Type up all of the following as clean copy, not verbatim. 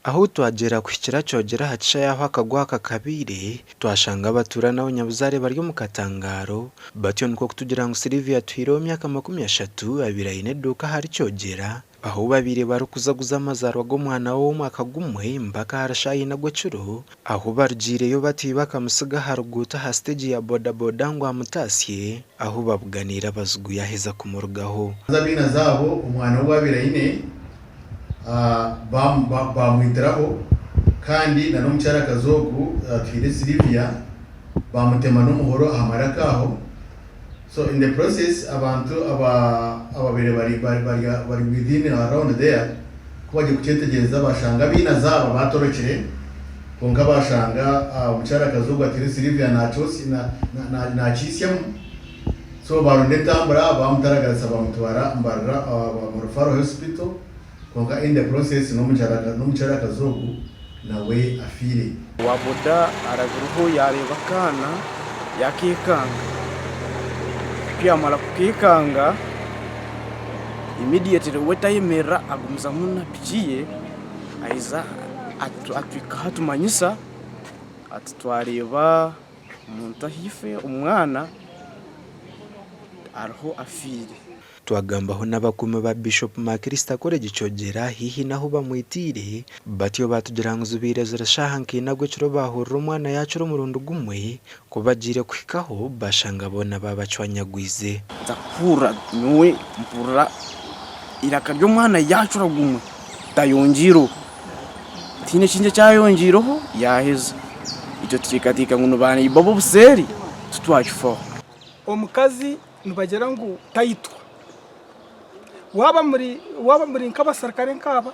Ahu twagyera kuhikira Kyogera aha kishaayi ahu akagwa aka kabaire, twashanga abatuura n'abanyabuzaare bari omu katangaaro, batyo nikwo kutugira ngu Sylvia Atuhaire ow'emyaka 30 abaire aine eduuka ahari Kyogera, ahu babaire barikuzaguza amazaarwa g'omwana we ow'omwaka gumwe mpaka ahari shaaha ina gw'ekiro, ahu barugiireyo bati bakamutsiga aha ruguuto aha siteegi ya boda-boda ngu amutaasye, ahu babuganiire abazigu yaaheza kumurugaho. Haza abainazi abo omwana ou baabaire aine baamwitiraho, kandi na n'omukyarakazi ogu Atuhaire Sylvia baamutema n'omuhoro aha maraka aho. So in the process abantu ababaire bari bari within around there ku bagiire kukyetegyereza bashanga abainazi aba baatorokire kwonka bashanga omukyarakazi ogu Atuhaire Sylvia nakihisyamu. So baronda entambura bamutaragarisa bamutwara Mbarara omu referral hospital kwonka in the process n'omukyarakazi ogu nawe afiire. Owa boda arabireho yareeba akaana yakekanga, ku yamara kukekanga immediately we tayemerera agumizamu na piki ye ayiza atwikaho atumanyisa ati twareeba Omuntu ahaifo omwana ariho afiire. Twagambaho n'abakuumi ba Bishop Macrista College Kyogera haihi n'ahu bamwitiire, batyo baatugira ngu zibaire ziri shaaha nka ina gw'ekiro baahurira omwana yaakira omurundi gumwe, ku bagiire kuhikaho baashanga boona baabacwanyagwize. Nza kuhurira nyowe mpurira eiraka ry'omwana yaacura gumwe tayongyeireho. Tihaine ekindi ekyayongyeireho yaaheza. Itwe tuteekateeka ngu ni baaneiba b'obuseeri titwakifaho. Omukazi nibagira ngu taitwa. Waaba muri waaba muri nk'abasirikare nk'aba,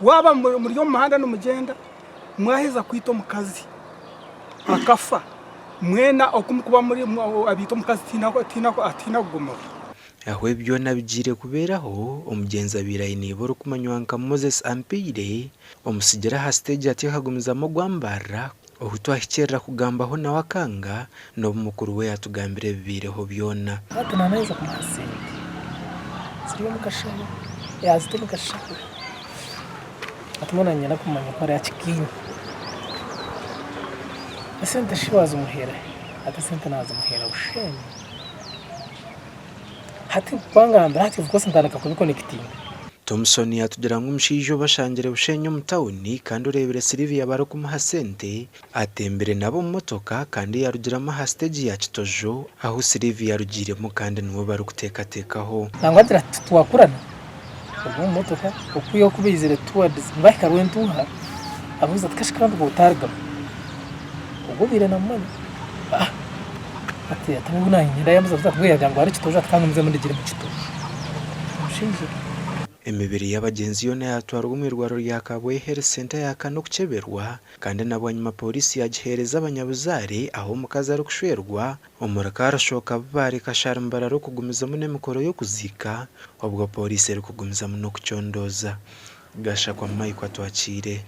waaba muri omu muhanda nimugyenda, mwaheza kwita omukazi akafa, mwena oku murikuba muri abaita omukazi tihaine akugumaho. Ahu ebi byona bigiire kubeeraho, omugyenzi abaire aine iba orikumanywa nka Moses Ampaire, omutsigira aha siteegi atyo akagumizamu ogwambarira, ohu twahikirira kugambaho nawe akanga, n'obu mukuru we yatugambira ebibaireho byona. Hati naanaheza kumuha sente ziri omu kashaho, yaazita omu kashaho. Hati mbwenu niinyenda kumanya ku araakikiine. Esente shi waazimuheera hi? Hati esente naazimuheera Bushenyi. Hati ku angambira ati of course ntandika kubikonekitinga. Thompson yatugira ngu omushaija obashangire Bushenyi omu tawuni kandi oreebire Sylvia barikumuha sente atembire nabo omu motoka kandi yarugiramu aha siteegi ya Kitojo ahu Sylvia arugiiremu kandi niwe barikuteekateekaho. Nangwa agira ati titwakurana ogwo omu motoka okwiha oku baizire towards nibahika Rwentuuha abuuza ati kashi kandi otarugamu ogwo obaire namumanya. Hati obu naanye yambuza ati mbwenu yagira ngu hariho ekitojo ati kandi muze mundigire omu kitojo. Omushaija. Emibiri y'abagyenzi yoona yatwarwa omu irwariro rya Kabwohe Health Centre eyakana okukyeberwa kandi na bwanyima pooriisi yagiheereza abanyabuzaare ahu omukazi arikushwerwa omuri Karushoka Bubare Kashari Mbarara okugumizamu n'emikoro y'okuziika obwo pooriisi erikugumizamu n'okucondooza. Gashakwa Mike Atwakiire.